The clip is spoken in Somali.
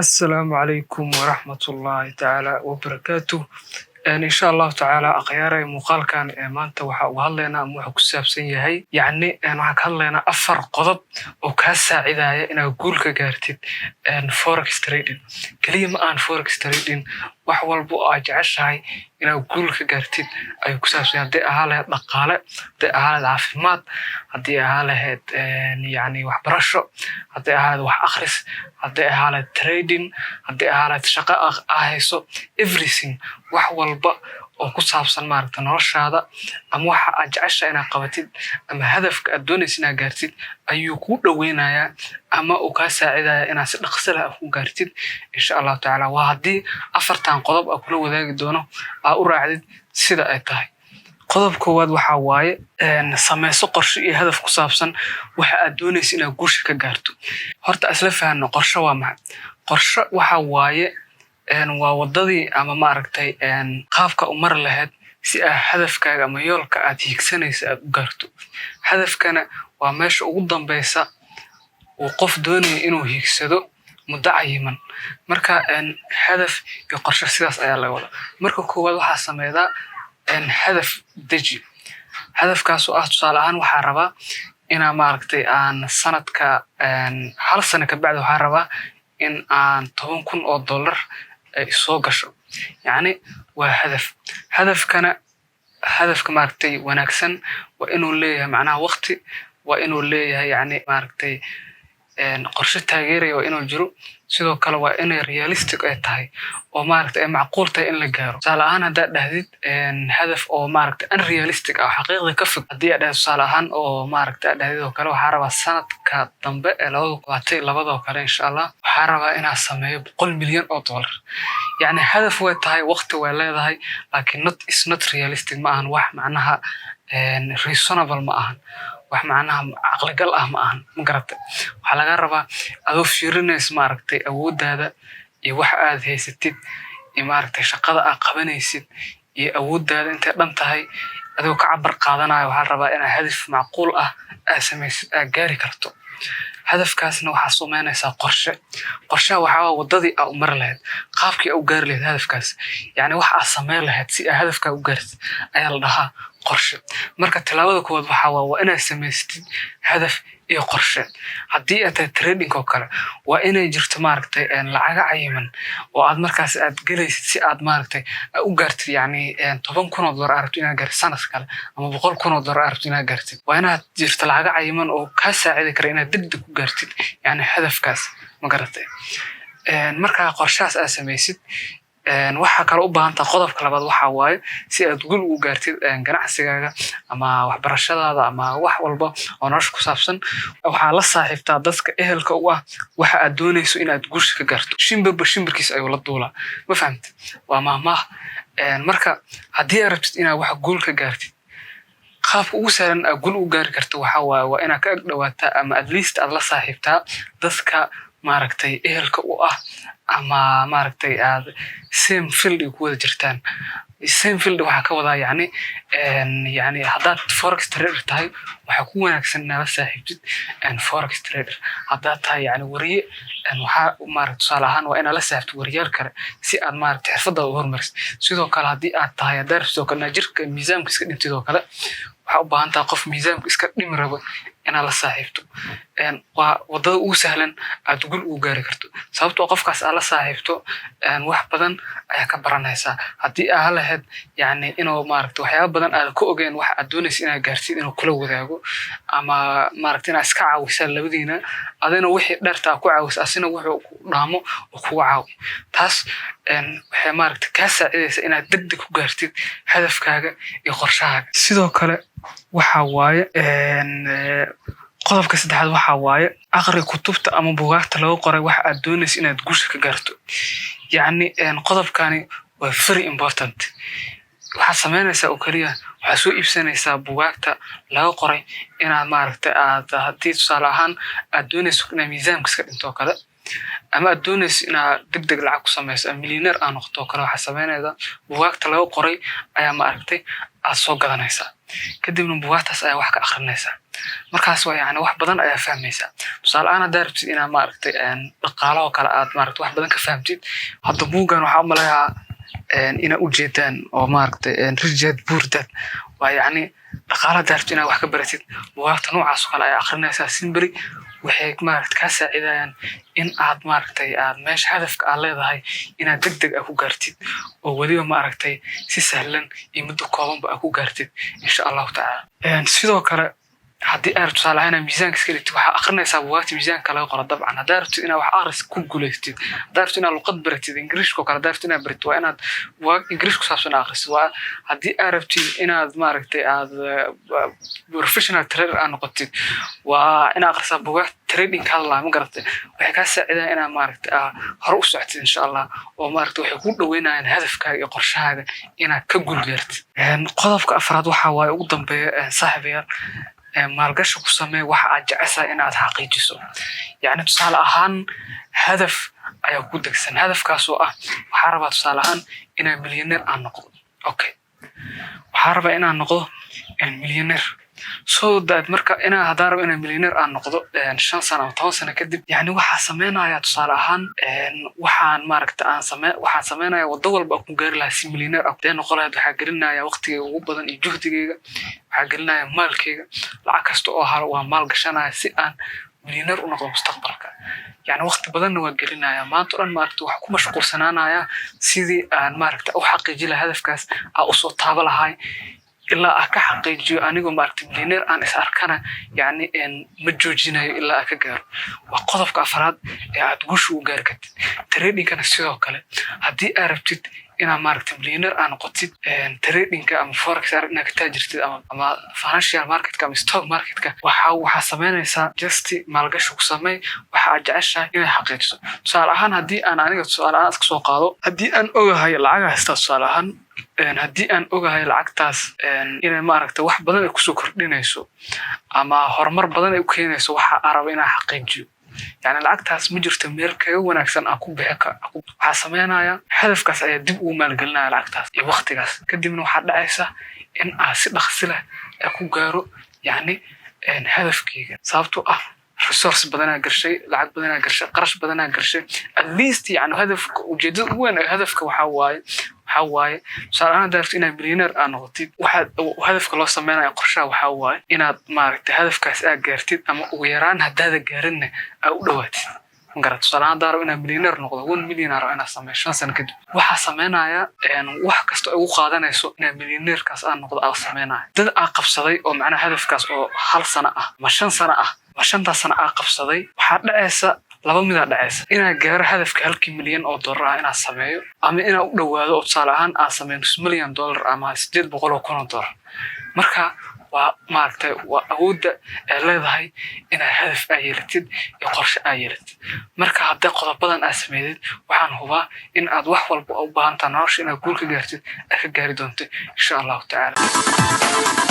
Assalaamu calaykum waraxmatullaahi tacaala wabarakaatuh. Insha Allahu tacaala, akhyaaray, muuqaalkan ee maanta waxa uu hadlaynaa ama wuxuu ku saabsan yahay, yacni, waxaan ka hadlaynaa afar qodob oo kaa saacidaya inaad guul ka gaartid forex trading. Keliya ma ahan forex trading, wax walba oo aad jeceshahay inaad guul ka gaartid ayuu ku saabsan yahay. Haddii ahaa lahayd dhaqaale, haddii ahaa lahayd caafimaad, haddii ahaa lahayd, yacni, waxbarasho, haddii ahaa lahayd wax akhris, haddii ahaa lahayd trading, haddii ahaa lahayd shaqo aa hayso, everything, wax walba oo ku saabsan, maaragta, noloshaada ama waxa aad jeceshahay inaad qabatid ama hadafka aad doonaysa inaad gaartid ayuu kuu dhoweynayaa ama uu kaa saacidaya inaad si dhaqso leh ku gaartid, insha Allahu tacaala. Waa haddii afartan qodob aa kula wadaagi doono aa u raacdid sida ay tahay. Qodob koowaad waxaa waaye: sameyso qorshe iyo hadaf ku saabsan waxa aad doonaysa inaad guusha ka gaarto. Horta isla fahanno, qorshe waa maxay? Qorshe waxa waaye waa wadadii ama, maaragtay, qaabka u mari lahayd si aad hadafkaaga ama yoolka aad hiigsanaysa aad u gaarto. Hadafkana waa meesha ugu dambeysa uu qof doonaya inuu hiigsado muddo cayiman. Marka hadaf iyo qorshe sidaas ayaa laga wadaa. Marka koowaad waxaa sameydaa hadaf deji. Hadafkaasoo ah, tusaale ahaan, waxaa rabaa inaa, maaragtay, aan sanadka, hal sano kabacdi waxaa rabaa in aan $10,000 ay soo gasho. Yacni, waa hadaf. Hadafkana, hadafka, maaragtay, wanaagsan waa inuu leeyahay macnaha waqti, waa inuu leeyahay, yacni, maaragtay, qorshe taageeraya waa inuu jiro. Sidoo kale waa inay realistic ay tahay oo, maaragtay, ay macquul tahay in la gaaro. Tusaale ahaan, haddaad dhahdid hadaf oo, maaragtay, unrealistic ah, xaqiiqda ka fog, haddii aad dhahdid, tusaale ahaan, oo, maaragtay, aad dhahdid oo kale, waxaa rabaa sanadka dambe ee 2022 oo kale, insha Allah, waxaa rabaa inaan sameeyo $100 milyan. Yacni, hadaf way tahay, waqti way leedahay, laakiin not is not realistic ma ahan, wax macnaha reasonable ma ahan, wax macnaha caqligal ah ma ahan. Ma garatay? Waxaa laga rabaa adoo fiirinaysa, maaragtay, awooddaada iyo waxa aad haysatid iyo, maaragtay, shaqada aad qabanaysid iyo awooddaada intay dhan tahay, adigoo ka cabar qaadanaya, waxaa la rabaa inaad hadaf macquul ah aad samaysid, aad gaari karto. Hadafkaasna waxaa samaynaysaa qorshe. Qorshaha waxaa waa wadadii aa u mari lahayd, qaabkii aa u gaari lahayd hadafkaas. Yacni, wax aad samayn lahayd si aa hadafkaa u gaartid ayaa la dhahaa qorshe. Marka tilaabada koowaad waxaa waa inaad samaysatid hadaf iyo qorshe. Haddii aad tahay trading oo kale, waa inay jirto, maaragtay, lacaga cayiman oo aad markaas aad gelaysid si aad, maaragtay, u gaartid, yacni, $10,000 aad rabto inaad gaartid sanad kale ama $100,000 aad rabto inaad gaartid. Waa inaad jirto lacaga cayiman oo kaa saacidi kara inaad degdeg ku gaartid, yacni, hadafkaas. Ma garatay? Markaa qorshahaas aad samaysid, waxaa kaloo u baahan taha, qodobka labaad waxaa waaye, si aad guul ugu gaartid ganacsigaaga ama waxbarashadaada ama wax walba oo nolosha ku saabsan, waxaa la saaxiibtaa dadka ehelka u ah waxa aad doonayso inaad guusha ka gaarto. Shimbirba shimbirkiis ayuu la duulaa, ma fahamtid? Waa maahmaah. Marka haddii aad rabtid inaad wax guul ka gaartid, qaabka ugu sahlan aad guul ugu gaari karto waxaa waaye waa inaad ka ag dhawaataa ama at least aad la saaxiibtaa dadka, maaragtay, ehelka u ah ama, maaragtay, aad same field ay ku wada jirtaan. Same field waxaa ka wadaa, yacni, haddaad forex trader tahay, waxaa ku wanaagsan inaad la saaxiibtid forex trader. Haddaad tahay, yacni, wariye, waxaa, maaragta, tusaale ahaan, waa inaad la saaxiibtid wariyaal kale si aad, maaragtay, xirfadaada u horumarisid. Sidoo kale, haddii aad tahay, haddaad rabtid oo kale inaad jirka miisaamka iska dhimtid oo kale, waxaa u baahan tahay qof miisaamka iska dhimi rabo inaad la saaxiibto. Waa wadada ugu sahlan aad guul ugu gaari karto, sababtoo qofkaas aad la saaxiibto wax badan ayaa ka baranaysaa. Haddii aa lahayd, yacni, inuu, maaragta, waxyaaba badan aad ka ogeen waxa aad doonaysa inaad gaartid inuu kula wadaago ama, maaragta, inaad iska caawisaan labadiina, adina wixii dheerta aad ku caawisa, asina wuxuu ku dhaamo oo kuga caawi. Taas waxay, maaragta, kaa saacidaysa inaad degdeg ku gaartid hadafkaaga iyo qorshahaaga. Sidoo kale waxa waaye, qodobka saddexaad waxaa waaye: aqri kutubta ama buugaagta lagu qoray waxa aad doonaysa inaad guusha ka gaarto. Yacni, qodobkani waa very important. Waxaad samaynaysaa oo keliya waxaad soo iibsanaysaa buugaagta laga qoray inaad, maaragta, aad haddii, tusaale ahaan, aad doonayso inaad miisaamka iska dhinto oo kale ama aad doonayso inaad deg deg lacag ku samayso ama millionaire aad noqoto oo kale, waxaad samaynaysaa buugaagta laga qoray ayaa, maaragtay, aad soo gadanaysaa. Kadibna buugaagtaas ayaa wax ka akrinaysaa. Markaas waa yani wax badan ayaa fahmaysaa. Tusaale ahaan, haddaa rabtid inaad, maaragtay, dhaqaalaha oo kale aad, maaragtay, wax badan ka fahamtid, hadda buuggan waxaa u maleeyaa inaad ujeedaan oo, maaragtay, Rich Dad Poor Dad waa. Yacni dhaqaalaha haddaa rabtid inaad wax ka baratid, buugaagta noocaas oo kale ayaa akrinaysaa. Simply waxay, maaragtay, kaa saacidayaan in aad, maaragtay, aad meesha hadafka aad leedahay inaad deg deg aad ku gaartid, oo weliba, maaragtay, si sahlan iyo muddo koobanba aad ku gaartid, insha Allahu tacaala. Sidoo kale, haddii aad rabto, tusaale ahaan, inaad miisaanka iska dhigtid, waxaa akrinaysaa buugaagta miisaanka laga qoro. Dabcan, haddaa rabtid inaad wax akhris ku guulaystid, haddaa rabtid inaad luqad baratid, Ingiriishka oo kale haddaa rabtid inaad baratid, waa inaad buugaag Ingiriish ku saabsan akhrisid. Waa haddii aad rabtid inaad, maaragtay, aad professional trader aad noqotid, waa inaad akhrisaa buugaag trading ka hadlaya, ma garatay? Waxay kaa saacidayaan inaad, maaragtay, aad hore u socotid, insha Allah, oo, maaragtay, waxay kuu dhaweynayaan hadafkaaga iyo qorshahaaga inaad ka guul gaartid. Qodobka afraad waxaa waaye, ugu dambeeya, saaxiibayaal, maalgashi ku samee waxa aad jeceshahay inaad xaqiijiso. Yacni tusaale ahaan, hadaf ayaa ku degsan, hadafkaasoo ah waxaa rabaa, tusaale ahaan, inaan milyaneer aan noqdo. Okay, waxaa rabaa inaan noqdo milyaneer. So that marka inaa haddaan rabo inaan milyaneer aan noqdo 5 sano ama 10 sano kadib, yani waxaa sameynaya, tusaale ahaan, waxaan, maaragta, aan same waxaan sameynaya waddo walba aan ku gaari lahaa si milyaneer ah dee noqon lahayd. Waxaa gelinaya waqtigayga ugu badan iyo juhdigayga, waxaa gelinaya maalkayga. Lacag kasta oo haro waa maal gashanaya si aan milyaneer u noqdo mustaqbalka. Yani waqti badanna waa gelinaya, maanta o dhan, maaragta, waxaa ku mashquulsanaanaya sidii aan, maaragta, u xaqiiji lahaa hadafkaas, aan usoo taaba lahay ilaa aan ka xaqiijiyo. Anigoo, maaragta, milyaneer aan is arkana, yani ma joojinayo ilaa aan ka gaaro. Waa qodobka afraad ee aad guusha u gaari kartid. Tradingkana sidoo kale, haddii aad rabtid inaad, maaragta, milyaneer aa noqotid tradingka ama forex inaad ka taajirtid ama financial marketka ama stock marketka, waxaa sameynaysaa just maalgashi ku samey waxa aad jeceshahay inaad xaqiijiso. Tusaale ahaan, haddii aan aniga tusaale ahaan iska soo qaado, haddii aan ogahay lacag haysta, tusaale ahaan, haddii aan ogahay lacagtaas inay, maaragta, wax badan ay kusoo kordhinayso ama horumar badan ay u keenayso waxa aan rabo inaan xaqiijiyo, yani lacagtaas ma jirto meel kaga wanaagsan aan ku bixi. Waxaa sameynaya hadafkaas ayaa dib ugu maalgelinaya lacagtaas iyo waqtigaas. Kadibna waxaa dhacaysa in aan si dhaqsi leh ku gaaro, yacni, hadafkeyga, sababtoo ah resource badanaa gashay, lacag badanaa gashay, qarash badanaa gashay. At least, yani, hadafka, ujeedada ugu weyn ee hadafka waxaa waaye, tusaale ahaan, haddaad rabtid inaad milyaneer aad noqotid, waxaad hadafka loo sameynaya, qorshaha waxaa waaye inaad, maaragtay, hadafkaas aad gaartid ama ugu yaraan haddaada gaarinna aad u dhawaatid, magarat? Tusaale ahaan, haddaan rabo inaan milyaneer noqdo, 1 million aan rabo inaan sameeyo 5 sano kadib, waxaa sameynaya wax kasta ay ugu qaadanayso inaan milyaneerkaas aan noqdo aa sameynaya. Dad aa qabsaday oo macnaha hadafkaas oo hal sano ah ama 5 sano ah ama shantaas sano aa qabsaday, waxaa dhacaysa laba midaa dhacaysa: inaa gaaro hadafka halkii milyan oo dollar ah inaan sameeyo, ama inaa u dhawaado oo tusaale ahaan aan sameeyo nus milyan dollar ama $800,000. Marka waa, maaragtay, waa awoodda ay leedahay inaad hadaf aa yeelatid iyo qorshe aa yeelatid. Marka haddii qodobadan aad sameydid, waxaan hubaa in aad wax walba u baahantaa nolosha inaad guul ka gaartid aad ka gaari doonto, insha Allahu tacaala.